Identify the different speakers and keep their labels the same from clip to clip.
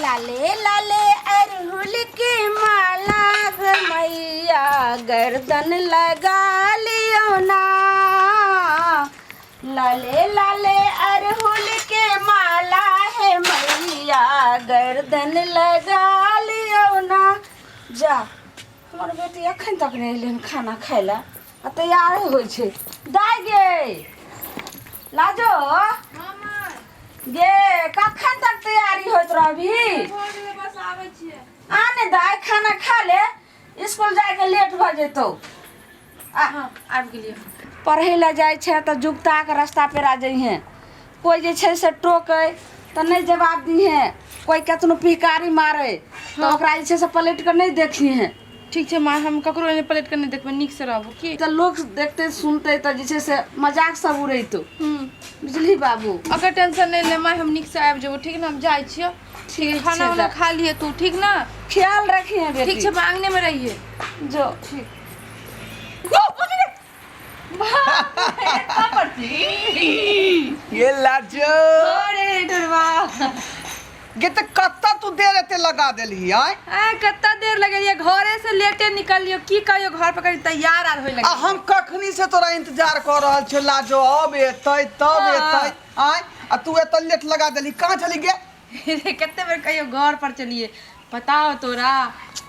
Speaker 1: लाले लाले अरहुल के माला ग मैया गर्दन लगा लियो ना। लाले लाले अरहुल के माला है मैया गर्दन लगा लियो ना। जा हमर बेटी अखन तक नहि एलै हन खाना खाय लए आ तैयार होइ छै। दाइ गे लाजो गे कखन तक तैयारी होइत रहबही?
Speaker 2: बस आबै छियै।
Speaker 1: आ ने दाइ खाना खा ले, स्कूल जाइके लेट भऽ जेतौ। आ
Speaker 2: हँ आबि गेलियै।
Speaker 1: पढ़ै लए जाइ छै तऽ जुगताके रास्ता पेरा जइहेँ, कोइ जे छै से टोकै तऽ नहि जवाब दिहेँ, कोइ केतनो पिहकारी मारै तऽ ओकरा जे छै से पलटि कऽ नहि देखिहेँ।
Speaker 2: ठीक छै माँ, हम ककरो एने पलटि कऽ नहि देखबै, नीकसँ रहबो की।
Speaker 1: तऽ लोक देखतै सुनतै तऽ जे छै से मजाक सब उड़ैतौ, बुझलिही बाबू?
Speaker 2: अगर टेंशन नहि ले माँ, हम नीकसँ आबि जेबो, ठीक ने? हम जाइ छियौ।
Speaker 1: ठीक
Speaker 2: खाना
Speaker 1: छै
Speaker 2: उना
Speaker 1: तऽ।
Speaker 2: खा लिहे तू, ठीक ने?
Speaker 1: ख्याल रखिहे बेटी।
Speaker 2: ठीक छै माँ, अङ्गनेमे रहिए।
Speaker 1: जो।
Speaker 2: ठीक।
Speaker 3: ये लाजो।
Speaker 2: अरे डरवा।
Speaker 3: गे तऽ कत्ता तू देर एते लगा देलही आय?
Speaker 2: आ कत्ता देर लगेलियै, घरे से लेटे निकलियो, की कहियो, घर पर कनी तैयार आर होय
Speaker 3: आ
Speaker 2: लगे।
Speaker 3: हम कखनी से तोरा इंतजार कऽ रहल छियौ लाजो, अब एतै तब एतै आय, आ तू एतऽ लेट लगा देलही। कहाँ छली गे?
Speaker 2: रे कते बेर कहियो घर पर चलिए, पता हो तोरा?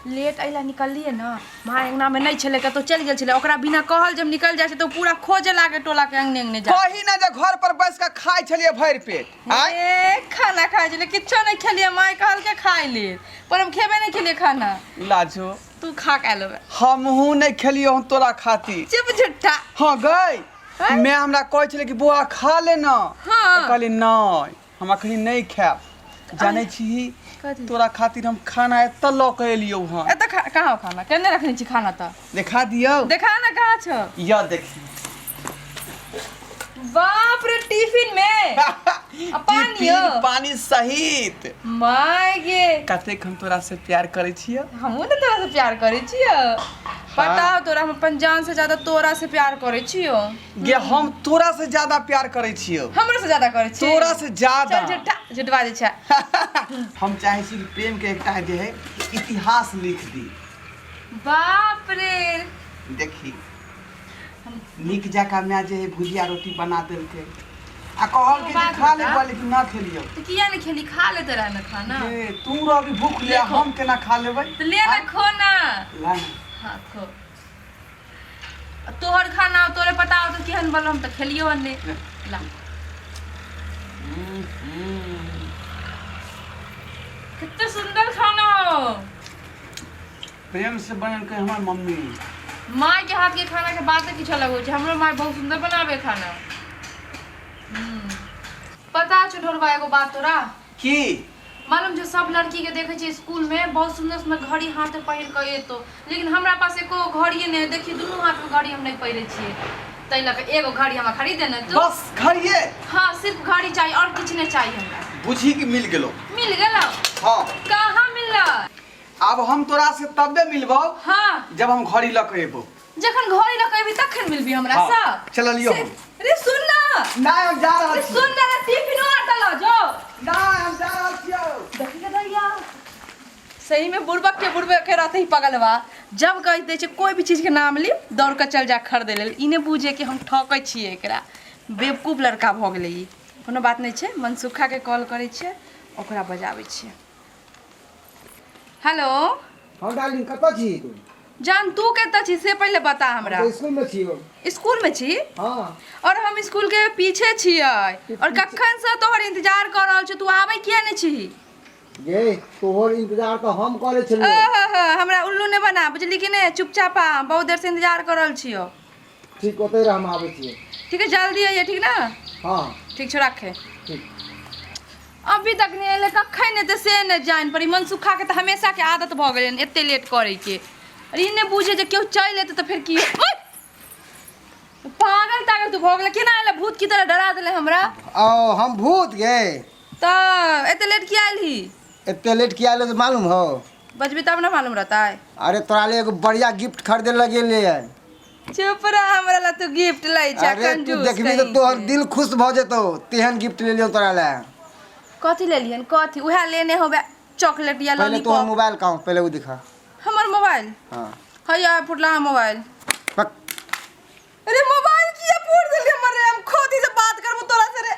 Speaker 2: लेट अइला निकललियै ने, माँ अङ्गनामे नहि छलै, कतहु चलि गेल छलै। ओकरा बिना कहल जब निकलि जाइ छै तऽ ओ पूरा खोजे लागे टोलाके अङ्गने अङ्गने जा।
Speaker 3: कही ना जे घर पर बैस कऽ खाइ छलियै भरि पेट आय।
Speaker 2: ए खाना खाइ छलै, किछो नहि खेलियै। माय कहलकै खाइ ले, पर हम खेबे नहि खेलियै खाना।
Speaker 3: लाजो
Speaker 2: तू खा के आयल होबे।
Speaker 3: हमहूँ नहि खेलियै हन तोरा खातिर।
Speaker 2: चुप झूठा।
Speaker 3: हाँ गई, मैं हमरा कहै छलै कि बौआ खा ले ना।
Speaker 2: हाँ।
Speaker 3: तऽ कहली नहि, हम अखनी नहि खायब। जानै छी
Speaker 2: कथी?
Speaker 3: तोरा खातिर हम खाना एतऽ लऽ कऽ एलियौ हँ।
Speaker 2: एतऽ कहाँ हो खाना? केने रखने छी खाना तऽ?
Speaker 3: देखा दियौ।
Speaker 2: देखा ना कहाँ छौ।
Speaker 3: यह देखी।
Speaker 2: बाप रे, टिफिन में आ पानी?
Speaker 3: टिफिन
Speaker 2: हो
Speaker 3: पानी सहित।
Speaker 2: माय गे,
Speaker 3: कतेक हम तोरा से प्यार करै छियौ।
Speaker 2: हमहूँ ने तोरा से प्यार करै छियौ, पता हो तोरा? हम अपन जान से ज्यादा तोरा से प्यार करै छियौ।
Speaker 3: गे हम तोरा से ज्यादा प्यार करै छियौ।
Speaker 2: हमरो से ज्यादा करै छी?
Speaker 3: तोरा से ज्यादा।
Speaker 2: चल झूठा, झूठवा जे छै।
Speaker 3: हम चाहै छी कि प्रेम के एकटा जे है इतिहास लिख दी।
Speaker 2: बाप रे।
Speaker 3: देखी, नीक जकाँ माय जे है भुजिया रोटी बना देलकै आ कहलकै जे
Speaker 2: बात
Speaker 3: खा ले
Speaker 2: बता।
Speaker 3: बौआ, लेकिन ना खेलियौ।
Speaker 2: तऽ किया नहि खेली? खा लेते रहे ने खाना।
Speaker 3: गे तू रहबी भूख ले,
Speaker 2: देखो।
Speaker 3: हम केना खा लेबै?
Speaker 2: तऽ ले ने, खो ना।
Speaker 3: ला ना।
Speaker 2: हाँ खो, तोहर खाना तोरे पता हो तो केहन बनल, हम तऽ खेलियो हन नहि। ला। कते सुंदर खाना हो।
Speaker 3: प्रेम से बनेलकै हमर मम्मी।
Speaker 2: माँ के हाथ के खाना के बात किछु अलग होइ छै। हमरो माँ बहुत सुंदर बनावे खाना। पता छौ ढोरबा, एगो बात तोरा?
Speaker 3: की?
Speaker 2: मालूम छौ, सब लड़की के देखै छियै स्कूल में बहुत सुंदर सुंदर घड़ी हाथ में पहिर के एतो, लेकिन हमरा पास एको घड़िए नहि है। देखी, दुनू हाथ में घड़ी हम नहि पहिरे छियै, ताहि लऽ कऽ एगो घड़ी हमरा खरीद दे ने तू।
Speaker 3: बस घड़िए?
Speaker 2: हाँ, सिर्फ घड़ी चाहिए, और किछु नहि चाहिए हमरा।
Speaker 3: बुझी कि मिल गेलो।
Speaker 2: मिल गेलो?
Speaker 3: हाँ।
Speaker 2: कहाँ मिलल?
Speaker 3: आब हम तोरा से तबे मिलबौ जब हम घड़ी लऽ के एबौ।
Speaker 2: जखन घड़ी लऽ के एबी तखन मिलबी हमरा
Speaker 3: हाँ,
Speaker 2: से?
Speaker 3: चललियौ हम।
Speaker 2: रे सुन ना।
Speaker 3: नहीं, हम जा रहल
Speaker 2: रे
Speaker 3: छी।
Speaker 2: सुन ना रे, टिफिनो आटा लऽ जो।
Speaker 3: नहीं, हम जा रहल छियौ।
Speaker 2: देखी के दैया, सही में बुड़बक के रहते ही पगलवा। जब कह दै छै कोई भी चीज के नाम ली, दौड़ के चल जा खरीदे लेल। ई नहि बुझे कि हम ठकै छियै एकरा। बेवकूफ लड़का भऽ गेलै ई। कोनो बात नहि छै, मनसुखा के कॉल करै छियै, ओकरा बजाबै छियै। हेलो।
Speaker 4: हाँ डार्लिंग, कतऽ छी तू?
Speaker 2: जान, तू कतऽ छी से पहिले बता हमरा।
Speaker 4: हम तऽ स्कूल में छियौ।
Speaker 2: स्कूल में छी?
Speaker 4: हाँ।
Speaker 2: और हम स्कूल के पीछे छियै, और कखन से तोहर इंतजार कर रहल छी, तू आबै किया नहि छी?
Speaker 4: गे तोहर इंतजार तऽ हम करै छलियौ।
Speaker 2: ओहो, हमरा उल्लू नहि बना, बुझली कि नहि? चुपचाप आ, हम बहुत देर से इंतजार कर रहल छियौ।
Speaker 4: ठीक, ओतहि रह, हम आबै छियै।
Speaker 2: ठीक है, जल्दी आइए, ठीक ना?
Speaker 4: हाँ।
Speaker 2: ठीक छौ, राखे।
Speaker 4: ठीक।
Speaker 2: अभी तक नहि एलै, कखन एतै से नहि जानि पड़ी। मनसुखाके तऽ हमेशाके आदत भऽ गेलै हन एते लेट करैके। आओर ई नहि बुझे जे केओ चलि एतै तऽ फेर की। ओइ! पागल तागल तू भऽ गेलै? केना एलै? भूत की तरह डरा देलै हमरा।
Speaker 4: ओ हम भूत गे?
Speaker 2: तऽ एते लेट किया एलही?
Speaker 4: एते लेट किया एलो से मालूम हो?
Speaker 2: बजबी तब ने मालूम रहतै।
Speaker 4: अरे तोरा ले एगो बढ़िया गिफ्ट खरीदे लगे गेलियै।
Speaker 2: चुप रह, हमरा ला तू गिफ्ट लै छै?
Speaker 4: अरे तू
Speaker 2: कंजूस
Speaker 4: देखबी तऽ
Speaker 2: कहीं
Speaker 4: तोहर
Speaker 2: के।
Speaker 4: दिल खुश भऽ जेतौ, तेहन गिफ्ट लेलियौ तोरा ले।
Speaker 2: कथी लेलियन? कथी उएह लेने होबे? चॉकलेट या
Speaker 4: पहले तोहर
Speaker 2: लॉलीपॉप।
Speaker 4: मोबाइल कहाँ, पहले वो दिखा।
Speaker 2: हमर मोबाइल?
Speaker 4: हाँ।
Speaker 2: हैया फुटला मोबाइल।
Speaker 4: पक।
Speaker 2: अरे मोबाइल किया फोड़ देली हमर रे? हम खुद ही से बात करबो तोरा से रे।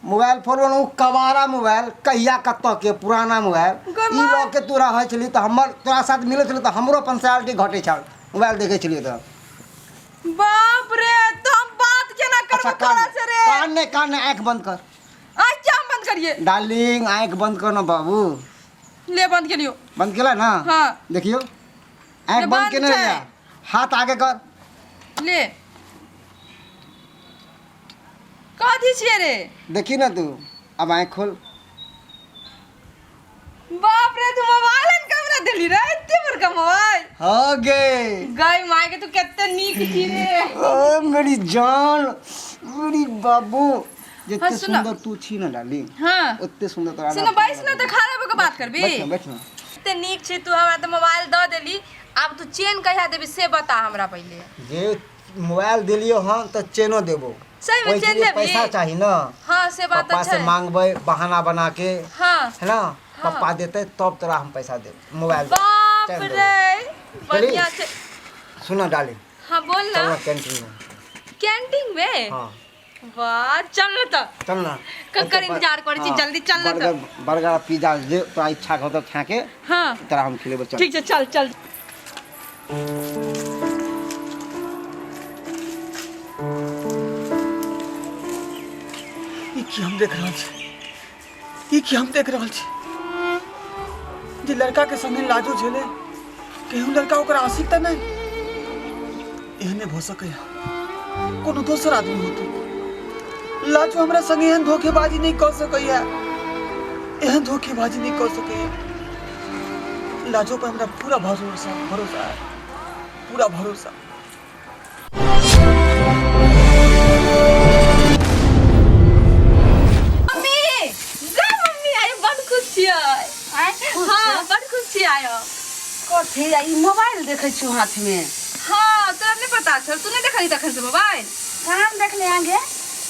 Speaker 4: मोबाइल फोन उ कबाड़ा मोबाइल कहिया कतऽ के पुराना मोबाइल
Speaker 2: गमार।
Speaker 4: ई लऽ के तू रहै छली तऽ हमर तोरा साथ मिलै छलै तऽ हमरो पंसालिटी घटै छल मोबाइल देखै छलियै तऽ।
Speaker 2: बाप रे, तो हम बात केना
Speaker 4: अच्छा
Speaker 2: करबो तोरा
Speaker 4: कान
Speaker 2: से रे?
Speaker 4: कान नहि, कान नहि, आँखि बंद कर।
Speaker 2: आँख क्या हम बंद करिए?
Speaker 4: डार्लिंग, आँखि बंद कर ना बाबू।
Speaker 2: ले बंद केलियो।
Speaker 4: बंद केला ना?
Speaker 2: हाँ।
Speaker 4: देखियो आँखि
Speaker 2: ले,
Speaker 4: बंद
Speaker 2: बंद
Speaker 4: केने
Speaker 2: छै।
Speaker 4: रहिया, हाथ आगे कर।
Speaker 2: ले, कथी छियै रे?
Speaker 4: देखी ना तू, अब आँखि खोल।
Speaker 2: बाप रे, तू मोबाइल हन कमरा देली रे, एते बड़का मोबाइल?
Speaker 4: हो गे।
Speaker 2: गई माय के, तू कते नीक छी रे।
Speaker 4: ओ मेरी जान, मेरी बाबू, जितने
Speaker 2: हाँ, सुनो।
Speaker 4: सुंदर तू छी ना डार्लिंग,
Speaker 2: हाँ
Speaker 4: ओते सुंदर तोरा।
Speaker 2: सुनो, बैस ना तऽ खाना के बात करबी।
Speaker 4: बैठ ना, बैठ ना।
Speaker 2: एते नीक छी तू, हमरा तऽ मोबाइल दऽ देली, आब तू चेन कहिया देबी से बता हमरा पहिले।
Speaker 4: जे मोबाइल देलियो हन तऽ चेनो देबो।
Speaker 2: सही में
Speaker 4: ओहिके
Speaker 2: चेन
Speaker 4: लिए
Speaker 2: देबही?
Speaker 4: पैसा चाही ना।
Speaker 2: हाँ से बात
Speaker 4: पप्पा
Speaker 2: तऽ
Speaker 4: से
Speaker 2: छै।
Speaker 4: मांगबै बहाना बना के,
Speaker 2: हाँ
Speaker 4: है ना?
Speaker 2: हाँ।
Speaker 4: पप्पा देतै तब तोरा हम पैसा देब, मोबाइल देब,
Speaker 2: बाप
Speaker 4: चेन देबो।
Speaker 2: रे, बढ़िया छै।
Speaker 4: सुना डार्लिंग।
Speaker 2: हाँ बोल ना।
Speaker 4: चल ना कैंटीन में।
Speaker 2: कैंटीन में?
Speaker 4: हाँ।
Speaker 2: वाह, चल ना तऽ।
Speaker 4: चल ना।
Speaker 2: ककर इंतजार करै छी?
Speaker 4: हाँ,
Speaker 2: जल्दी चल ना तऽ।
Speaker 4: बर्गर, बर्गर पिज्जा जे तोरा इच्छा होतौ खाके,
Speaker 2: हाँ
Speaker 4: तोरा हम खिलेबो, चल।
Speaker 2: ठीक छै, चल चल।
Speaker 3: ई की हम देख रहल छी? ई की हम देख रहल छी? जे लड़का के संगे लाजो छलै, केहू लड़का ओकर आशिक तऽ नहि? एहने भऽ सकैया, कोनो दोसर आदमी होतै। लाजो हमरा संगे एहन धोखेबाजी नहि कऽ सकैया, एहन धोखेबाजी नहि कऽ सकैया। लाजो पर हमरा पूरा भरोसा, भरोसा है, पूरा भरोसा।
Speaker 2: मम्मी गे मम्मी, आइ बड खुश छियै। हाँ, बड खुश छियै आइ हम।
Speaker 1: कथी आ ई मोबाइल देखै छियौ हाथमे?
Speaker 2: हाँ, तोरा नहि पता छल? तू नहि देखली तखन से मोबाइल?
Speaker 1: कहाँ देखले आगे?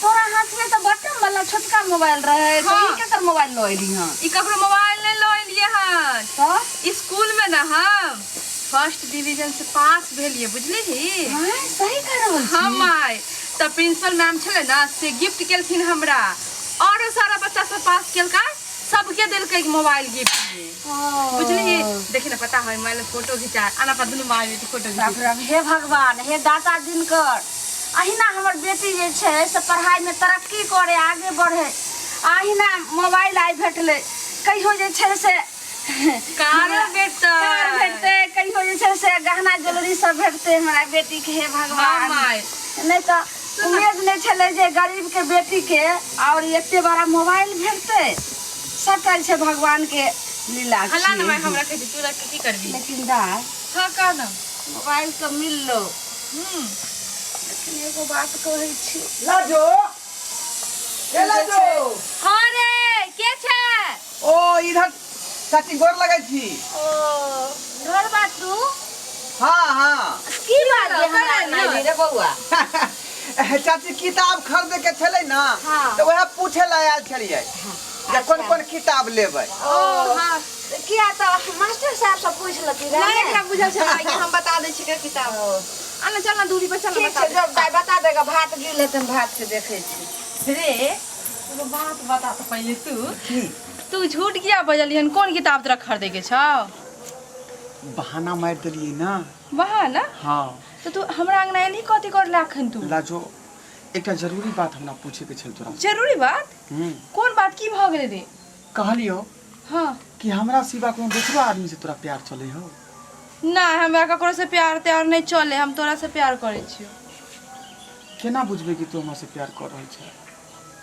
Speaker 1: तोरा हाथमे तऽ बटन वाला छोटका मोबाइल रहे तऽ।
Speaker 2: हाँ।
Speaker 1: ई केकर मोबाइल लऽ एली हँ?
Speaker 2: ई ककरो मोबाइल नहि लऽ एलियै हन।
Speaker 1: तऽ
Speaker 2: स्कूल में ना हम फर्स्ट डिवीजन से पास भेलियै, बुझलिही?
Speaker 1: हाँ, सही कह रहल छी?
Speaker 2: हाँ माय, तऽ प्रिंसिपल मैम छलै ना, से गिफ्ट केलखिन हमरा। औरो सारा बच्चा सब पास केलकै, सबके देलकै मोबाइल गिफ्ट में, बुझलिही? देखी ना, पता है मोबाइल में फोटो घिचा आना पर दुनू माय बेटी फोटो
Speaker 1: बाप
Speaker 2: घिचा।
Speaker 1: रे, हे भगवान, हे दाता दिनकर, अहिना हमर बेटी जे छै से पढ़ाइमे तरक्की करे, आगे बढ़े। अहिना मोबाइल आइ भेटलै, कहियो जे छै से
Speaker 2: कारो भेटतै।
Speaker 1: कार भेटतै, कहियो जे छै से गहना ज्वेलरी सब भेटतै हमरा बेटीके। हे
Speaker 2: हाँ
Speaker 1: भगवान।
Speaker 2: माय।
Speaker 1: नहि तऽ उम्मीद नहि छलै जे गरीबके बेटीके आओर एते बड़ा मोबाइल भेटतै। सबटा जे छै भगवानके लीला
Speaker 2: हल्ला ना माय,
Speaker 1: छियै।
Speaker 2: हम रखै छी, तू रख के की करबी?
Speaker 1: लेकिन दाय।
Speaker 2: हाँ, कह ना।
Speaker 1: मोबाइल तऽ मिललो,
Speaker 2: हम्म
Speaker 1: लेकिन एगो बात कहै छी।
Speaker 3: लाजो, ए लाजो।
Speaker 2: हाँ रे, के छै?
Speaker 3: ओ इधर चाची, गोर लगै छी।
Speaker 1: ओ घर बात तू?
Speaker 3: हाँ हाँ।
Speaker 1: की बात जे हमरा
Speaker 2: नहि
Speaker 1: रे बौआ?
Speaker 3: चाची, किताब खरीदे के छलै ना,
Speaker 1: हाँ।
Speaker 3: तऽ वएह पूछे ला आयल छलियै जे कोन कोन किताब लेबै।
Speaker 2: ओ हाँ।
Speaker 1: किया तऽ मास्टर साहब से पूछि लती
Speaker 2: नहीं,
Speaker 1: रहे।
Speaker 2: एकरा बुझल छै माय, हम बता दै छियै किताब। आना, चल ना दूरी पर चल ना।
Speaker 1: ठीक
Speaker 2: बता
Speaker 1: छै।
Speaker 2: दे।
Speaker 1: जब दाइ बता देगा, भात गिर लेते, हम भात के देखै छी।
Speaker 2: रे, एगो बात बता तऽ पहिले तू।
Speaker 3: की?
Speaker 2: तू झूठ किया बजलिहन? कोन किताब तोरा खरीदे के छौ?
Speaker 3: बहाना मारि देलियै ना।
Speaker 2: बहाना?
Speaker 3: हाँ।
Speaker 2: तऽ तू हमरा अंगना एलही कथी करले अखन तू?
Speaker 3: लाजो, एकटा जरूरी बात हमरा पूछे के छल तोरा से।
Speaker 2: जरूरी बात?
Speaker 3: हम्म।
Speaker 2: कोन बात? की भऽ गेलै रे?
Speaker 3: कहलियो
Speaker 2: हाँ
Speaker 3: कि हमरा सिवा कोनो दोसरो आदमी से तोरा प्यार चले हो?
Speaker 2: नहि, हमरा ककरो से प्यार त्यार नहि चले, हम तोरा से प्यार करै छियौ।
Speaker 3: केना बुझबै कि तू हमरा से प्यार कर रहल छै?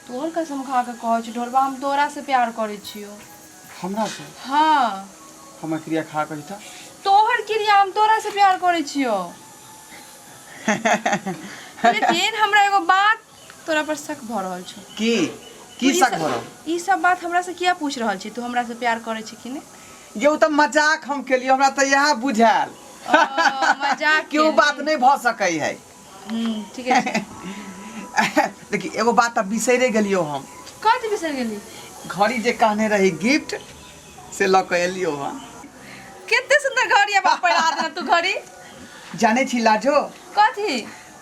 Speaker 2: तोहर कसम खा के कहै छी ढोरबा, हम तोरा से प्यार करै छियौ।
Speaker 3: हमरा से?
Speaker 2: हाँ।
Speaker 3: हमर क्रिया खा कही तऽ।
Speaker 2: तोहर क्रिया, हम तोरा से प्यार करै छियौ, लेकिन हमरा एगो बात तोरा पर शक भऽ रहल छौ।
Speaker 3: की?
Speaker 2: तू
Speaker 3: की
Speaker 2: ई
Speaker 3: शक
Speaker 2: सब-
Speaker 3: भऽ रहल?
Speaker 2: ई सब बात हमरा से किया पूछ रहल छी? तू हमरा से प्यार करै छी कि नहि?
Speaker 3: ये ओ तऽ मजाक हम केलियै, हमरा तऽ इएह बुझायल
Speaker 2: ओ, मजाक
Speaker 3: कि ओ
Speaker 2: केली।
Speaker 3: बात नहि भऽ सकै है।
Speaker 2: ठीक है।
Speaker 3: देखी, एगो बात तऽ बिसैरे गेलियौ हम।
Speaker 2: कथी बिसरि गेली?
Speaker 3: घड़ी जे कहने रही गिफ्ट। से लऽ कऽ एलियो हँ।
Speaker 2: कते सुंदर घड़ी है बाप, पहिरा देना तू घड़ी।
Speaker 3: जानै छी लाजो?
Speaker 2: कथी?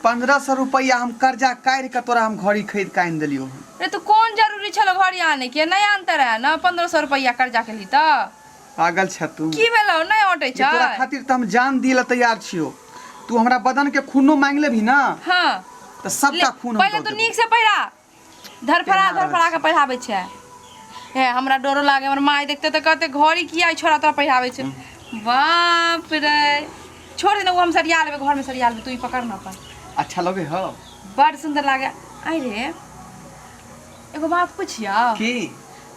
Speaker 3: 1500 रुपैआ हम कर्जा काटि कऽ तोरा हम घड़ी खरीद कऽ आनि देलियौ हँ।
Speaker 2: रे तो कौन जरूरी छलो घड़ी आने के? नहीं आनते रहे ना, 1500 रुपैआ कर्जा के ली त।
Speaker 3: पागल छ तू।
Speaker 2: की भेलौ? नहीं अटै
Speaker 3: जे तोरा
Speaker 2: छै।
Speaker 3: खातिर तऽ हम जान दिए ला तैयार छियो। तू हमरा बदन के खूनो मांगि लेबही ना?
Speaker 2: हाँ।
Speaker 3: तऽ सबटा खून हम
Speaker 2: पहिले
Speaker 3: दऽ
Speaker 2: तू
Speaker 3: देबौ।
Speaker 2: नीक से पहिरा, धरफड़ा
Speaker 3: केना रहल
Speaker 2: धरफड़ा के पहिराबै छै। हे हमरा डरो लागे, हमर माय देखते तऽ कहते घड़ी किया ई छोड़ा तोरा पहिराबै छै। बाप रे, छोड़ दे ना, ओ हम सरिया लेबै, घर में सरिया लेबै, तू ई पकड़ ना अपन।
Speaker 3: अच्छा लगे हो?
Speaker 2: बड़ सुंदर लागे। आई रे, एगो बात पुछियौ?
Speaker 3: की?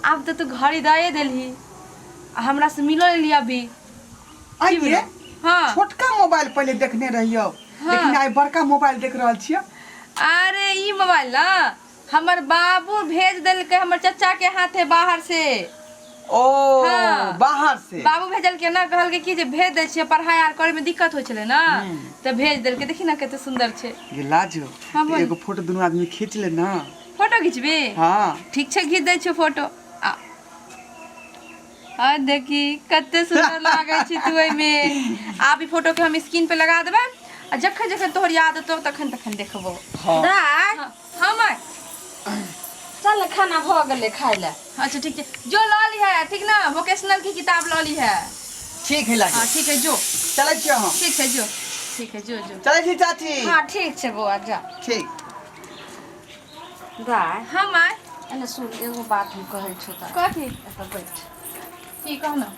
Speaker 2: आब तऽ तू घड़ी दए देलही आ हमरा से मिलो लेली अभी।
Speaker 3: आई
Speaker 2: की
Speaker 3: रे?
Speaker 2: हाँ।
Speaker 3: छोटका मोबाइल पहिले देखने रहियौ।
Speaker 2: हाँ।
Speaker 3: लेकिन आइ बड़का मोबाइल देख रहल छियै।
Speaker 2: अरे ई मोबाइल ना हमर बाबू भेज देलकै हमर चचा के हाथे बाहर से।
Speaker 3: ओ।
Speaker 2: हाँ।
Speaker 3: बाहर से
Speaker 2: बाबू भेजलकै ना, कहलकै कि जे भेज दै छियै, पढ़ाई आर करे में दिक्कत होइ छलै ना, तऽ भेज देलकै। देखी ना कते सुंदर छै।
Speaker 3: गे लाजो।
Speaker 2: हाँ, बोल।
Speaker 3: एगो फोटो दुनू आदमी खींच ले ना।
Speaker 2: फोटो घिचबी?
Speaker 3: हाँ।
Speaker 2: ठीक छै, घीच दै छियौ फोटो। आ आ देखी कते सुंदर लागै छी तू एहिमे। आब ई फोटो के हम स्क्रीन पे लगा देबै आ जखन जखन तोहर याद एतौ तखन तखन देखबो।
Speaker 3: हाँ।
Speaker 1: दाय।
Speaker 2: हाँ माय।
Speaker 1: चल खाना भऽ गेलै खाय लए।
Speaker 2: अच्छा ठीक छै, जो लऽ ली है, ठीक ना, वोकेशनल की किताब लऽ ली है।
Speaker 3: ठीक है लाजो।
Speaker 2: हाँ ठीक है, जो।
Speaker 3: चलै छियै हम।
Speaker 2: ठीक है जो, ठीक है जो जो।
Speaker 3: चलै छी चाची।
Speaker 1: हाँ ठीक छै बौआ, जा।
Speaker 3: ठीक।
Speaker 1: दाय।
Speaker 2: हाँ माय।
Speaker 1: एने सुन, एगो बात हम कहै छौ तोरा।
Speaker 2: कथी?
Speaker 1: एतऽ बैठ।
Speaker 2: की कह ना?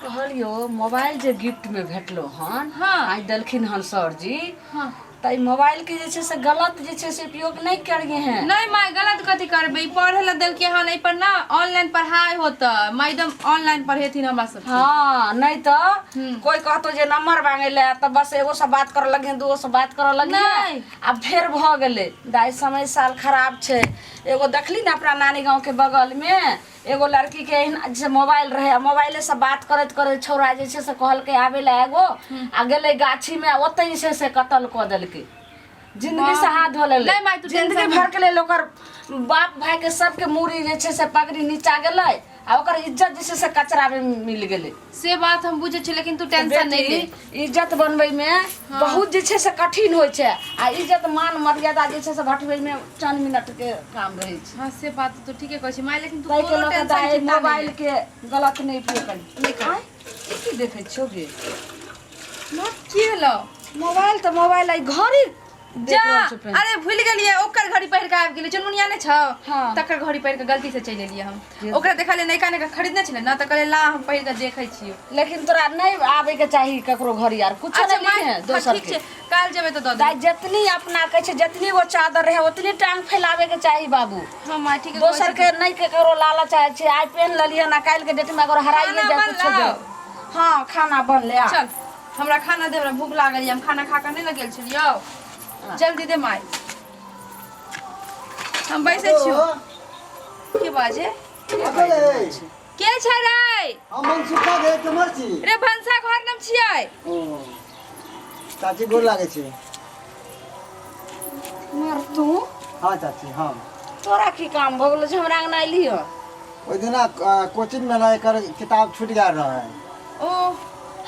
Speaker 1: कहलियो मोबाइल जे गिफ्ट में भेटलो हन।
Speaker 2: हाँ।
Speaker 1: आइ देलखिन हन सर जी।
Speaker 2: हाँ।
Speaker 1: तऽ ई मोबाइल के जे छै से गलत जे छै से उपयोग नहि करिए हैं।
Speaker 2: नहीं माय, गलत कथी करबै, ई पढ़े ला देलकै हन, एहि पर ना ऑनलाइन पढ़ाई होतै, मैडम ऑनलाइन पढ़ेथिन हमरा सबके।
Speaker 1: हाँ, नहीं तऽ
Speaker 2: हम्म।
Speaker 1: कोई कहतो जे नंबर मांगे ले तऽ बस एगो से बात करऽ लगिहे, दूगो से बात करऽ लगिहे।
Speaker 2: नहीं।
Speaker 1: आ फेर भऽ गेलै। दाइ समय साल खराब छै। एगो देखली ने अपना नानी गाँव के बगल में एगो लड़की के एहिना जे मोबाइल रहे, आ मोबाइले से बात करैत करैत छौड़ा जे छै से कहलकै आबै लए एगो, आ गेलै गाछी में, ओतै जे छै से कत्ल कऽ देलकै। जिंदगी से हाथ धो लेलै।
Speaker 2: नहीं माय, तू
Speaker 1: जिंदगी
Speaker 2: टेंशन
Speaker 1: भर के लेल ओकर बाप भाई के सबके मूड़ी जे छै से पगड़ी नीचा गेलै आ ओकर इज्जत जे छै से कचरा में मिल गेलै।
Speaker 2: से बात हम बुझै छी, लेकिन तू टेंशन नहीं ले।
Speaker 1: बेटी, इज्जत बनबै में बहुत जे छै से कठिन होइ छै, आ इज्जत मान मर्यादा जे छै से घटबै में चंद मिनट के काम रहै छै।
Speaker 2: हाँ से बात तो ठीके कहै छी माय, लेकिन तू
Speaker 1: ताहि के
Speaker 2: कोनो
Speaker 1: लऽ कऽ
Speaker 2: टेंशन
Speaker 1: दाइ
Speaker 2: चिंता नहीं
Speaker 1: मोबाइल
Speaker 2: ले।
Speaker 1: के गलत नहि उपयोग करी।
Speaker 2: नहि कर।
Speaker 1: आँय, ई की देखै छियौ गे?
Speaker 2: माँ, की भेलौ?
Speaker 1: मोबाइल तऽ मोबाइल, आइ घड़ी
Speaker 2: जा,
Speaker 1: देख रहल छौ पेन।
Speaker 2: अरे भूल गेलियै, ओकर घड़ी पहिर के आबि गेलियै, चुनमुनिया नहि छौ?
Speaker 1: हाँ।
Speaker 2: तकर घड़ी पहिर के गलती से चलि एलियै हम। ओकरा देखलियै नयका नयका खरीदने छलै ना, तऽ कहलियै ला हम पहिर के देखै छियौ।
Speaker 1: लेकिन तोरा नहि आबै के चाही ककरो घड़ी आर कुछो
Speaker 2: अच्छा
Speaker 1: नहि
Speaker 2: माय,
Speaker 1: लिखे
Speaker 2: हाँ,
Speaker 1: दोसर
Speaker 2: ठीक
Speaker 1: के।
Speaker 2: छै, काल्हि जेबै तऽ दऽ
Speaker 1: दाइ
Speaker 2: देबै।
Speaker 1: जतनी अपना कहै छै जतनी गो चादर रहै ओतनी टांग फैलाबै के चाही बाबू।
Speaker 2: हाँ माय, ठीक है,
Speaker 1: दोसर के नहि ककरो लालच आबै छै, आइ पेन लेलियै ना काल्हि के डेट में अगर हराइए
Speaker 2: खाना
Speaker 1: जाए कुछो
Speaker 2: बनलौ?
Speaker 1: दे। हाँ खाना बनलै आ।
Speaker 2: चल हमरा खाना दे, हमरा भूख लागल यऽ, हम खाना खा कऽ नहि ने गेल छलियौ। जल्दी दे माय, हम बैसै छियौ। के बाजे? के छै रे?
Speaker 4: हम मनसुखा रे, केम्हर छी?
Speaker 2: रे भनसा घर नम छियै।
Speaker 4: ओ चाची, गोर लागै छी।
Speaker 1: मार तू।
Speaker 4: हाँ चाची, हाँ।
Speaker 1: तोरा की काम भऽ गेलो जे हमरा अंगना एली हो?
Speaker 4: ओहि दिना कोचिंग में ना एकर किताब छूट गेल रहे।
Speaker 2: ओ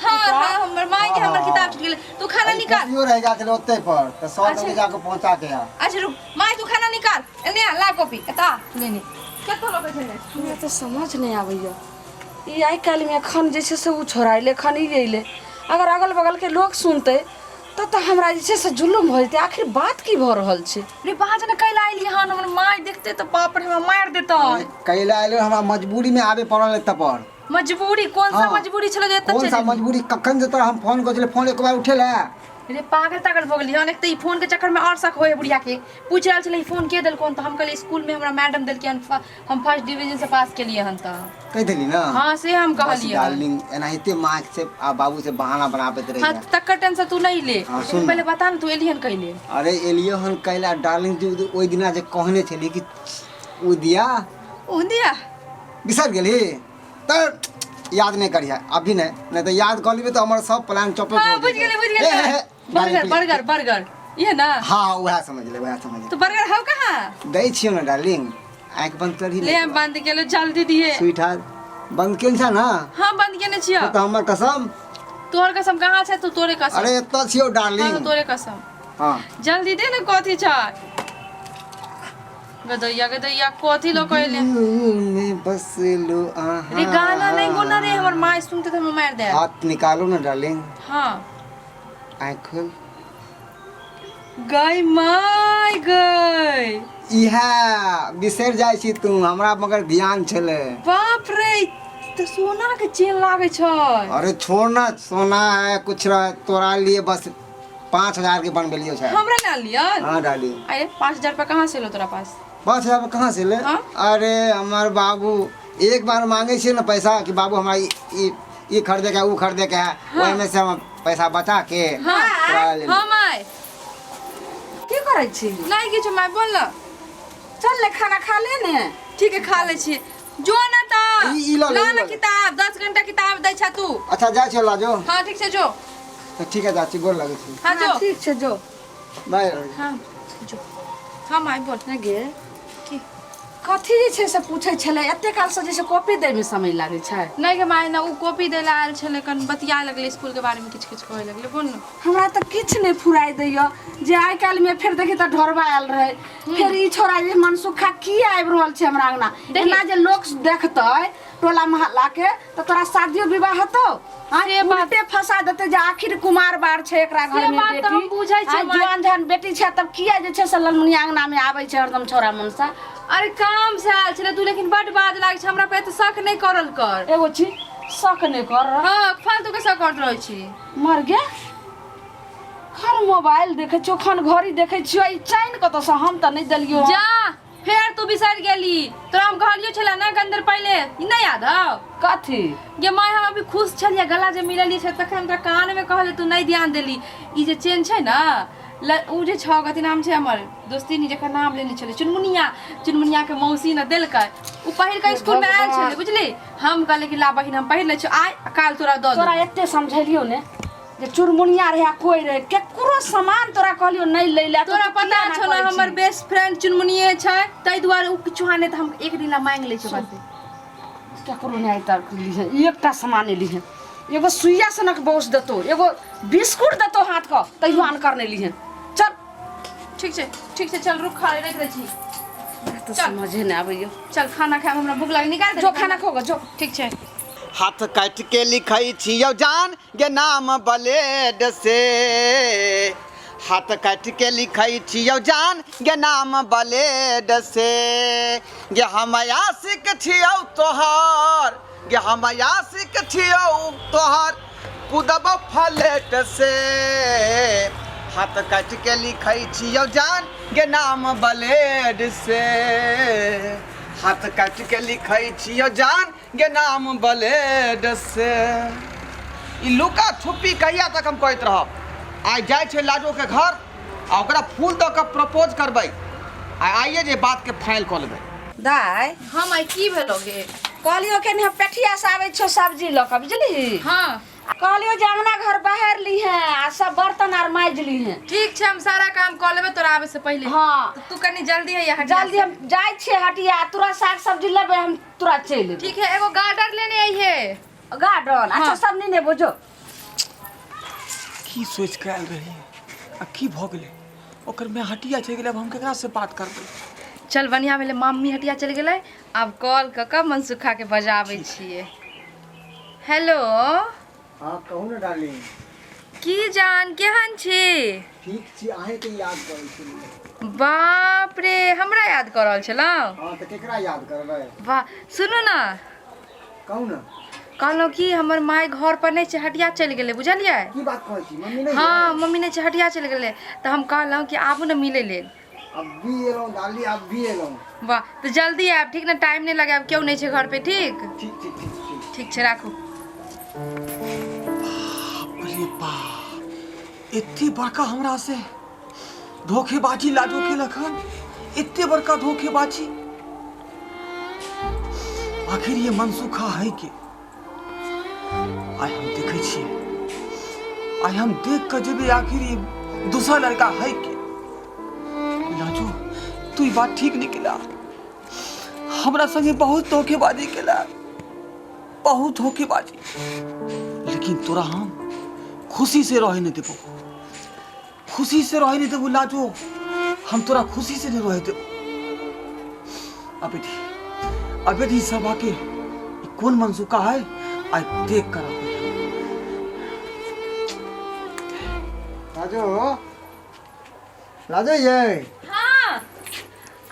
Speaker 2: हाँ हाँ, हमर माय के हमर किताब छूट गेलै। तू खाना निकाल।
Speaker 4: कॉपियो रह गेल छलै ओतै पर, तऽ सर
Speaker 2: अच्छा।
Speaker 4: लग जाके पहुंचा के आ।
Speaker 2: अच्छा रुक माय, तू खाना निकाल, एने आ, ला कॉपी एता लेने कतौ लऽ के चलि जाइ छी।
Speaker 1: हमरा तऽ समझ नहि आबैए ई आइ काल्हिमे एखन जे छै से ओ छोड़ा अयलै, एखन ई अयलै, अगर अगल बगलके लोक सुनतै तब तऽ हमरा जे छै से जुलुम भऽ जेतै। आखिर बात की भऽ रहल छै?
Speaker 2: रे बाज ने, कैला एलियै हन? हमर माय देखते तऽ बाप रे हमरा मारि देतै।
Speaker 4: कैला एलै? हमरा मजबूरी में आबे पड़ल एतऽ पर।
Speaker 2: मजबूरी? कौन सा
Speaker 4: हाँ।
Speaker 2: मजबूरी छलो जे एतऽ
Speaker 4: कौन सा
Speaker 2: चलि एलियै?
Speaker 4: मजबूरी? कखन से तोरा हम फोन करै छलियै, फोन एक बार उठेला?
Speaker 2: रे पागल तागल भऽ गेलियै हन? एक तऽ ई फोन के चक्कर में और शक होय बुढ़िया के। पूछि रहल छलै ई फोन के देलको हन, तऽ हम कहलियै स्कूल में हमरा मैडम देलकै हन, हम फर्स्ट डिवीजन से पास केलियै हन तऽ।
Speaker 4: कहि देली ना?
Speaker 2: हाँ से हम
Speaker 4: बस
Speaker 2: कहलियै हन।
Speaker 4: डार्लिंग, एनाहिते माँ से आ बाबू से बहाना बनाबैत रही।
Speaker 2: हाँ तकर टेंशन तू नहीं ले।
Speaker 4: हाँ,
Speaker 2: लेकिन
Speaker 4: सुन।
Speaker 2: पहले बता ना तू एलिहन कैले?
Speaker 4: अरे एलियो हन कैला डार्लिंग, जे ओहि दिना जे कहने छली कि ओ दिया।
Speaker 2: ओ दिया?
Speaker 4: बिसरि गेलही तऽ याद नहि करिहे अभी, नहि नहि तऽ याद कऽ लेबै तऽ हमर सब प्लान चौपट
Speaker 2: हाँ
Speaker 4: हो
Speaker 2: बुझ
Speaker 4: जेतै।
Speaker 2: गेली, बुझ
Speaker 4: हे,
Speaker 2: गेली।
Speaker 4: हे, हे,
Speaker 2: बर्गर, बर्गर, बर्गर ये ना?
Speaker 4: हाँ उएह समझ ले, उएह समझ ले।
Speaker 2: तो बर्गर हौ कहाँ?
Speaker 4: दै छियौ ने डार्लिंग, आँखि बंद करही।
Speaker 2: ले हम बंद केलो, जल्दी दिए।
Speaker 4: स्वीट हार्ट, बंद केने छ ना?
Speaker 2: हाँ, बंद केने छियै।
Speaker 4: तऽ हमर कसम।
Speaker 2: तोहर कसम कहाँ छै? तू तोरे कसम।
Speaker 4: अरे एतऽ छियौ डार्लिंग।
Speaker 2: हाँ, तोरे कसम।
Speaker 4: हाँ।
Speaker 2: जल्दी दे ने, कथी छै? गदैया गदैया कथी लऽ कऽ एले?
Speaker 4: में बस लो अहाँ।
Speaker 2: रे गाना नहीं गोना रे, हमर माय सुनते तऽ हमरा मारि दे।
Speaker 4: हाथ निकालो ना डार्लिंग।
Speaker 2: हाँ।
Speaker 4: आँख खोल।
Speaker 2: गई my गई।
Speaker 4: इहा बिसरि जाइ छी तू हमरा, मगर ध्यान छलै।
Speaker 2: बाप रे, ई तऽ सोना के चेन लागै छै।
Speaker 4: अरे छोड़ ना, सोना है कुछ रहे, तोरा लिए बस 5000 के बनबेलियो छै।
Speaker 2: हमरा ना लियन?
Speaker 4: हाँ डाली।
Speaker 2: अरे 5000 रुपया कहाँ से लो तोरा पास?
Speaker 4: 5000 कहाँ से ले?
Speaker 2: हाँ?
Speaker 4: अरे हमर बाबू एक बार मांगे छियै ने पैसा कि बाबू हमरा ई ई खरीदे के है, ऊ खरीदे के है।
Speaker 2: हाँ।
Speaker 4: ओहिमे से हम पैसा बचा के
Speaker 2: हाँ।
Speaker 4: तोरा लेल।
Speaker 2: हाँ माय।
Speaker 1: की करै छी?
Speaker 2: नहीं किछु माय, बोल ना।
Speaker 1: चल ले, खाना खा ले ने।
Speaker 2: ठीक है, खा ले छी। जो ना त
Speaker 4: ई लऽ ले,
Speaker 2: ला
Speaker 4: ई
Speaker 2: ना
Speaker 4: लऽ ले।
Speaker 2: किताब, 10 घंटा किताब दै छा तू।
Speaker 4: अच्छा जाइ छियौ लाजो।
Speaker 2: हाँ ठीक छै, जो।
Speaker 4: तऽ ठीक है, जाइ छी, गोर लगै छी।
Speaker 2: हाँ जो।
Speaker 1: हाँ, ठीक छै, जो।
Speaker 4: बाय।
Speaker 2: हाँ जो। हाँ माय बोल।
Speaker 1: नहि गे।
Speaker 2: की?
Speaker 1: कथी जे छै से पूछै छलै एते कालसँ, जे छै कॉपी दैमे समय लागै छै?
Speaker 2: नहि गे माय, ना ओ कॉपी दै लए आयल छलै, कन बतिया लगलै, स्कूल के बारे में किछु किछु कहै लगलै। बोल ना।
Speaker 1: हमरा तऽ किछु नहि फुराइ दैय जे आइ काल्हिमे फेर देखी तऽ ढोरबा आयल रहै, फेर ई छोड़ा जे मनसुखा की आबि रहल छै हमरा अंगना।
Speaker 2: देखी।
Speaker 1: एना जे लोक देखतै टोला मोहल्ला के तऽ तोरा शादियो विवाह हेतौ? आँय,
Speaker 2: से बात-
Speaker 1: उल्टे फंसा देतै जे आखिर कुमार बार छै एकरा
Speaker 2: से
Speaker 1: घर में
Speaker 2: बात तऽ हम
Speaker 1: बेटी।
Speaker 2: बुझै छियै
Speaker 1: आँय,
Speaker 2: माय।
Speaker 1: जुआन जहन बेटी छै तब किया जे छै से ललमुनिया अंगना में आबै छै हरदम छोड़ा मनसा?
Speaker 2: अरे काम से आयल छलै तू, लेकिन बड बाज लागै छै हमरा पे, तऽ शक नहि करल कर।
Speaker 1: एगो चीज शक नहि कर।
Speaker 2: हाँ, फालतू के शक करत रहै छी।
Speaker 1: मर गे, खन मोबाइल देखै छियौ, खन घड़ी देखै छियौ, ई चैन कतऽसँ? हम तऽ नहि देलियौ हन।
Speaker 2: जा, फेर तू बिसरि गेली। तोरा हम कहलियो छलै ना गंदर पहिले, ई नहि याद हौ?
Speaker 1: कथी?
Speaker 2: गे माय, हम अभी खुश छलियै, गला जे मिललियै छै तखन हम तोरा कानमे कहलियै, तू नहि ध्यान देली। ई जे चेन छै ने, उ जे छौ, कथी नाम छै हमर दोस्तिनी जकर नाम लेने छलै, चुनमुनिया, चुनमुनियाके मौसी ने देलकै। उ पहिर कऽ स्कूलमे आयल छलै, बुझली? हम कहलियै कि ला बहिन, हम पहिर लै छियौ आइ, आ काल्हि तोरा दऽ
Speaker 1: तोरा
Speaker 2: देबौ।
Speaker 1: एते समझेलियौ ने जे चुरमुनिया रहे आ कोई रहे, केकरो सामान तोरा कहलियौ नहि लै ले।
Speaker 2: तोरा पता छौ ने हमर बेस्ट फ्रेंड चुनमुनिये छै, ताहि दुआरे उ किछु आने तऽ हम एक दिन ला मांगि लै छियै बस।
Speaker 1: केकरो नहि आइ तक लिहे, एकटा सामान लिहे, एगो सुइया सनक बौस देतौ, एगो बिस्कुट देतौ हाथ के, तैयो अनकर नहि लिहे। चल।
Speaker 2: ठीक छै, ठीक छै, चल रुक, खा राखि दै छी।
Speaker 1: हमरा तऽ समझे नहि आबैया।
Speaker 2: चल खाना खायब, हमरा भूख लागल, निकाल दे।
Speaker 1: जो खाना खो जो।
Speaker 2: ठीक छै।
Speaker 3: हाथ काटि के लिखै छियौ जान गे नाम ब्लेड से, हाथ काटि के लिखै छियौ जान गे नाम ब्लेड से, गे हम आशिक छियौ तोहर, गे हम आशिक छियौ तोहर, कुदब फलेट से, हाथ काटि के लिखै छियौ जान गे नाम ब्लेड से, हाथ काटि के लिखै छियौ जान गे नाम ब्लेड से। ई लुका छुपी कहिया तक हम कहैत रहब? आइ जाइ छै लाजोके घर आ ओकरा फूल दऽ कऽ प्रपोज करबै आ आइए जे बातके फाइनल कऽ लेबै।
Speaker 1: दाय।
Speaker 2: हाँ माय, की भेलो गे?
Speaker 1: कहलियो के हम पेठिया से आबै छौ सब्जी लऽ कऽ, बुझली?
Speaker 2: हाँ।
Speaker 1: कहलियो जे अंगना घर बाहर लीहे आ सब बर्तन आर माजि लीहे।
Speaker 2: ठीक छै, हम सारा काम कऽ लेबै तोरा आबै से पहिले।
Speaker 1: हाँ।
Speaker 2: तऽ तू कनी जल्दी है हटिया
Speaker 1: जल्दी
Speaker 2: से।
Speaker 1: हम जाइ छियै हटिया, तोरा साग सब्जी लेबै, हम तोरा चलि एबै।
Speaker 2: ठीक है, एगो गार्डर लेने अइहे।
Speaker 1: गार्डन? अच्छा।
Speaker 2: हाँ।
Speaker 1: सब नेने बुझो।
Speaker 3: की सोचि कऽ आयल रही आ की भऽ गेलै? ओकर माय हटिया चलि गेलै, आब हम केकरासँ बात करबै?
Speaker 2: चल, बढ़िया भेलै, मम्मी हटिया चलि गेलै। आब कॉल कऽ कऽ मनसुखा के बजाबै छियै। हेलो।
Speaker 4: हाँ कहू ने डार्लिंग।
Speaker 2: की जान, केहन छी?
Speaker 4: ठीक छी, अहींके याद करै छलियै।
Speaker 2: बाप रे, हमरा याद कऽ रहल छलहुँ?
Speaker 4: हाँ तऽ केकरा याद करबै?
Speaker 2: वाह, सुनू ने।
Speaker 4: कहू ने।
Speaker 2: कहलहुँ कि हमर माय घर पर नहि छै, हटिया चलि गेलै, बुझलियै?
Speaker 4: की बात कहै छी, मम्मी नहि?
Speaker 2: हाँ, मम्मी नहि छै, हटिया चलि गेलै, तऽ हम कहलहुँ कि आबू ने मिलै लेल।
Speaker 4: अब भी एलहुँ डार्लिंग, अब भी एलहुँ।
Speaker 2: वाह, तऽ जल्दी आयब, ठीक ने? टाइम नहि लगायब, केओ नहि छै घर पे, ठीक?
Speaker 4: ठीक ठीक ठीक ठीक।
Speaker 2: ठीक छै, राखू।
Speaker 3: बाप रे बाप, एते बड़का हमरा से धोखेबाजी लाजो केलक हन, एते बड़का धोखेबाजी। आखिर ये मनसुखा है के? आइ हम देखै छियै, आइ हम देख कऽ जेबै, आखिर ई दोसर लड़का है के। लाजो, तू ई बात ठीक नहि केला, हमरा संगे बहुत धोखेबाजी केला। बहुत धोखेबाजी, लेकिन तोरा हम खुशी से रहे नहीं देबो, खुशी से रहे नहीं देबो लाजो, हम तोरा खुशी से नहीं रहे देबो। अबे दी, अबे दी सब आके ई कोन मनसुका है आई देख कर आबे।
Speaker 4: लाजो, लाजो ये
Speaker 2: हाँ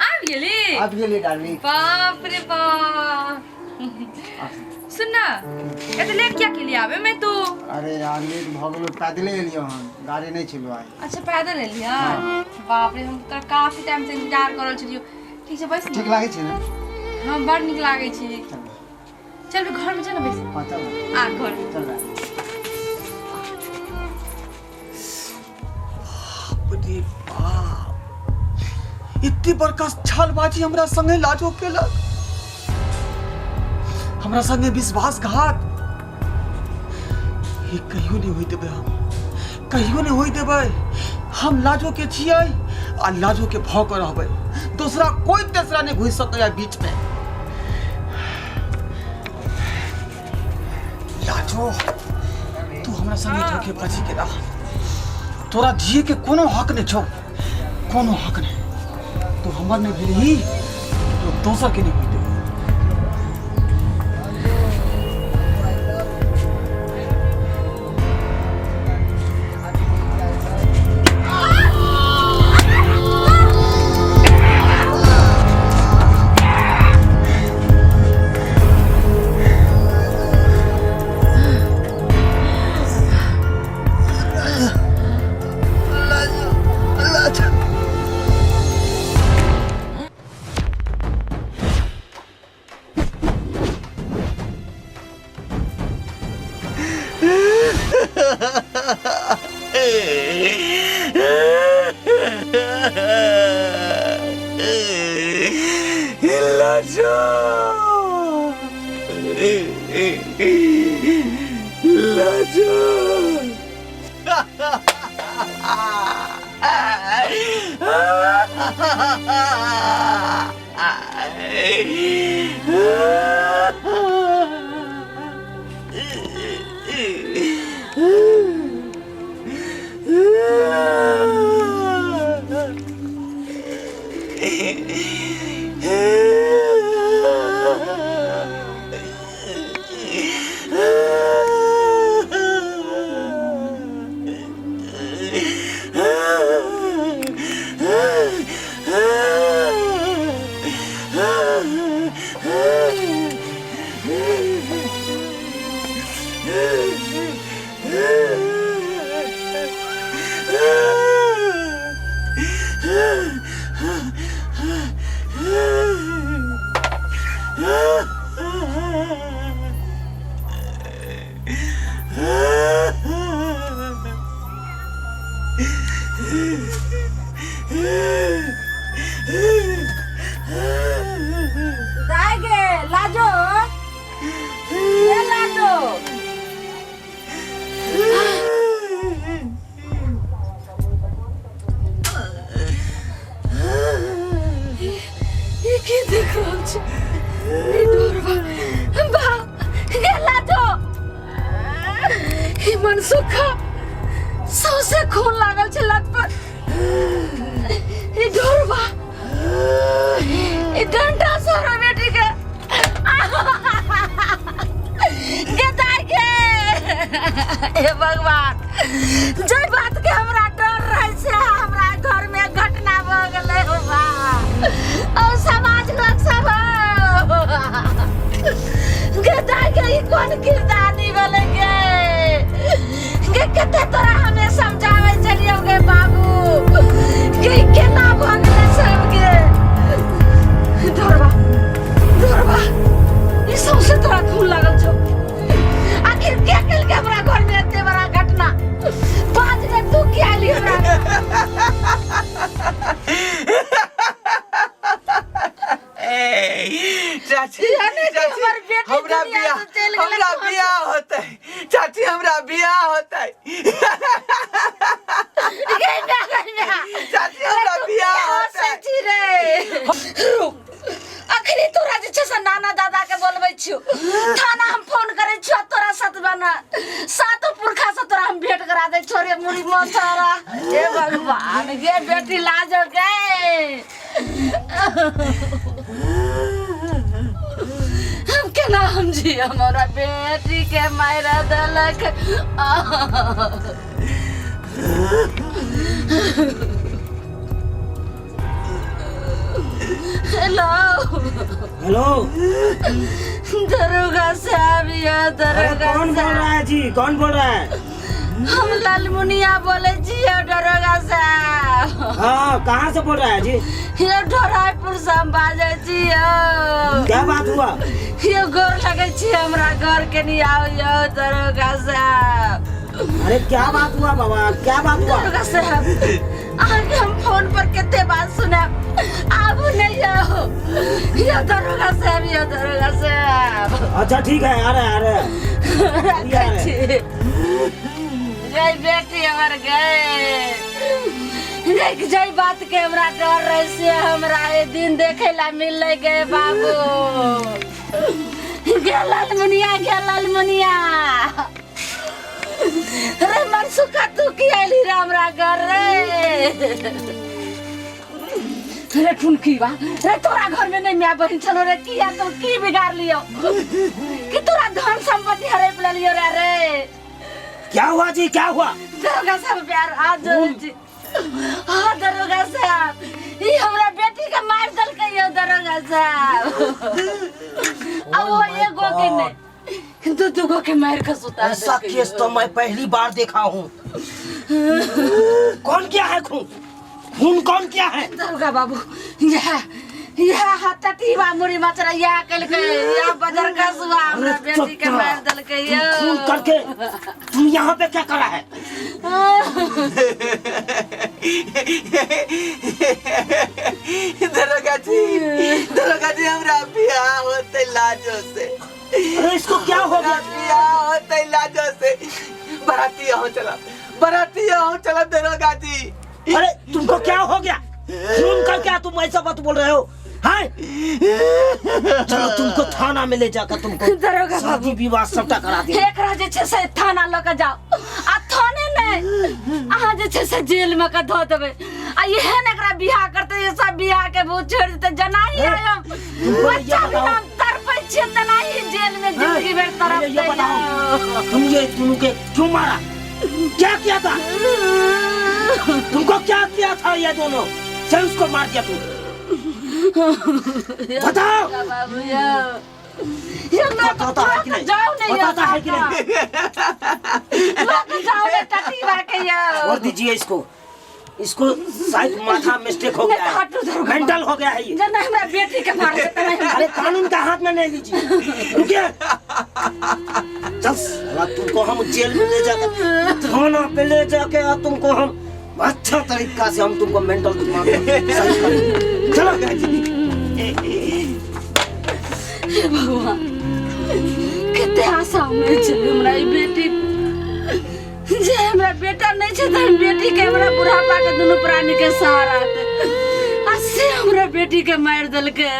Speaker 2: आबि गेली।
Speaker 4: आबि गेली डार्लिंग।
Speaker 2: बाप रे बाप, सुन ना, एते लेट क्या के लिए आवे मैं तू?
Speaker 4: अरे यार लेट भऽ गेलो, पैदले एलियो हन, गाड़ी नहीं छलो आइ।
Speaker 2: अच्छा पैदल एलियै? बाप रे, हम तोरा काफी टाइम से इंतजार कर रहल छलियो। ठीक छै बैस।
Speaker 4: ठीक लागै छै ने?
Speaker 2: हाँ बड़ नीक लागै छै। चल घर में चल ना बैस।
Speaker 4: हाँ चल।
Speaker 2: आ घर
Speaker 4: चल।
Speaker 3: बाप रे बाप, इतनी बड़का छालबाजी हमरा संगे लाजो केलक, हमरा संगे विश्वासघात, ये कहियो नहीं होई देबै, हम कहियो नहीं होई देबै। हम लाजो के छियै आ लाजो के भऽ के रहबै, दूसरा कोई तेसरा नहीं घुसि सकैया बीच में। लाजो तू हमरा संगे धोखेबाजी केला, तोरा जिए के कोनो हक नहीं छौ, कोनो हक नहीं। तू हमर नहीं भेलही तो दोसर के नहीं होइते। लाजो, लाजो।
Speaker 1: दाइ गे लाजो, ए लाजो, ई की देख रहल छी? ई डरबा बा गे लाजो, ई मनसुखा सौंसे खून लागल छै लत पर। ई डरबा, ई डंडा सोरा बेटी के गे दाइ गे। हे भगवान, जे बात के हमरा डर रहे से हमरा घर में घटना भ गेलै हो बा। और समाज लोग सब गे दाइ गे, ई कोन किरदानी भेलै गे? गे कते तोरा हमे समझाबै छलियौ गे बाबू, गे ई केना भ गेलै सब गे? डरबा डरबा, ई सौंसे तोरा खून लागल छौ। आखिर के केलकै हमरा घर में एते बड़ा घटना? बाज रे, तू के आली हमरा?
Speaker 3: चाची,
Speaker 1: यानी कि
Speaker 3: चाची,
Speaker 1: हमर बेटी
Speaker 3: हमरा
Speaker 1: दुनिया
Speaker 3: बियाह
Speaker 1: से चलि गेलै
Speaker 3: हमरा
Speaker 1: तोहर।
Speaker 3: बियाह होतै चाची, हमरा बियाह होतै।
Speaker 1: गे ना, गे ना।
Speaker 3: चाची हमरा
Speaker 1: तू
Speaker 3: बियाह
Speaker 1: किया
Speaker 3: होतै।
Speaker 1: हँसै छी रे? रुक, अखनी तोरा जे छै से नाना दादा के बोलबै छियौ, थाना हम फोन छौ ने, सातो पुरखा से तोरा हम भेंट करा दे छोरे मुड़ी मथरा। हे भगवान, गे बेटी लाजो गे, हम केना हम जी हमरा बेटी के मारि देलक। हेलो।
Speaker 5: हेलो।
Speaker 1: दरोगा साहब, यो
Speaker 5: अरे
Speaker 1: दरोगा
Speaker 5: कौन बोल
Speaker 1: साहब।
Speaker 5: रहा है जी? कौन बोल रहा है?
Speaker 1: हम लालमुनिया बोले छियै दरोगा साहब।
Speaker 5: हाँ, कहाँ से बोल रहा है जी?
Speaker 1: यो ढोरायपुर से हम बाजै छियै।
Speaker 5: क्या बात हुआ?
Speaker 1: यो गोर लगै छी, हमरा घर के नहीं आओ यो दरोगा साहब।
Speaker 5: अरे क्या बात हुआ बाबा, क्या बात हुआ?
Speaker 1: दरोगा साहब, अहाँके हम फोन पर कते बात सुनाब, आबू नहीं आओ यो दरोगा साहब, यो दरोगा साहब।
Speaker 5: अच्छा ठीक है, आ रहे हैं, आ रहे हैं।
Speaker 1: राखै छी। गई बेटी हमर गई। जै बात के हमरा डर रहे से हमरा ए दिन देखे ला मिलले। गए बाबू, गे लालमुनिया, गे लालमुनिया रे, मनसुखा तू की आइली रे हमरा घर रे? रे ठुनकी बा रे, तोरा घर में नहीं माय बहिन छलो रे? किया तू की बिगाड़ लियो कि तोरा धन संपत्ति हड़प लेलियो रे? रे
Speaker 5: क्या हुआ जी, क्या हुआ?
Speaker 1: दरोगा साहब, प्यार हाथ जोड़ै छी। हाँ दरोगा साहब, ई हमरा बेटी के मार देलकै यौ दरोगा साहब। अब वो एगो के नहीं, दू दू गो के मार के सुता
Speaker 5: ऐसा
Speaker 1: देलकै
Speaker 5: केस
Speaker 1: यौ।
Speaker 5: तो मैं पहली बार देखा हूँ। कौन किया है खून? खून कौन किया है?
Speaker 1: दरोगा बाबू, यह यह हतटीवा मुड़ी मचरा यह कलकै, यह बजर कसुआ हमरा
Speaker 5: अरे
Speaker 1: बेटी के
Speaker 5: चुप
Speaker 1: मार देलकै
Speaker 5: तुम
Speaker 1: यौ।
Speaker 5: खून करके तुम यहाँ पे क्या करा है?
Speaker 3: दरोगा जी, दरोगा जी, हमरा बियाह होते लाजो से।
Speaker 5: अरे इसको क्या हो
Speaker 3: हमरा
Speaker 5: गया?
Speaker 3: बियाह होते लाजो से। बराती हो चला, बराती हो चला दरोगा जी।
Speaker 5: अरे तुमको क्या हो गया? खून करके तुम ऐसा बात बोल रहे हो? हाँ, चलो तुमको थाना में ले जाकर तुमको
Speaker 1: दरोगा बाबू।
Speaker 5: शादी विवाह सबटा करा दिया।
Speaker 1: एकरा जे छै से थाना लऽ कऽ जाउ आ थाने नहि, अहाँ जे छै से जेल में कऽ धऽ देबै आ एहन एकरा बियाह करतै जे सब बियाह के भूत छोड़ि देतै। जेनाही
Speaker 5: हे,
Speaker 1: हम
Speaker 5: तुमको ये
Speaker 1: बच्चा
Speaker 5: बताओ।
Speaker 1: बिना तड़पै छियै तेनाही जेल में जिंदगी भरि
Speaker 5: पहले ये
Speaker 1: तड़पतै।
Speaker 5: बताओ, तुम ये दोनों के क्यों मारा? क्या किया था तुमको? क्या किया था ये दोनों से उसको मार दिया तुम? बताओ।
Speaker 1: बाबू यौ, यौ लऽ कऽ
Speaker 5: बताता है कि नहीं?
Speaker 1: जाउ ने यौ।
Speaker 5: बताता है कि नहीं?
Speaker 1: लऽ कऽ जाउ ने टटीबा के यौ।
Speaker 5: छोड़ दीजिए इसको। इसको शायद माथा मिस्टेक हो
Speaker 1: नहीं
Speaker 5: गया
Speaker 1: तो हटो
Speaker 5: है,
Speaker 1: दरोगा।
Speaker 5: मेंटल हो गया है ये।
Speaker 1: जेना हमरा बेटी के मारतै तेना हमरा।
Speaker 5: अरे कानून का हाथ में नहीं लीजिए, रुकिए। चल साला, तुमको हम जेल में ले जाकर, थाना पे ले जाके और तुमको हम अच्छा तरीका से हम तुमको मेंटल दिमाग में सही करेंगे। चलो।
Speaker 1: हे भगवान, कते आशा उम्मीद छै हमरा ई बेटी जे। हमरा बेटा नहि छै तऽ हम बेटी के हमरा बुढ़ापा के दुनू प्राणी के सहारा दे आ से हमरा बेटी के मारि देलकै।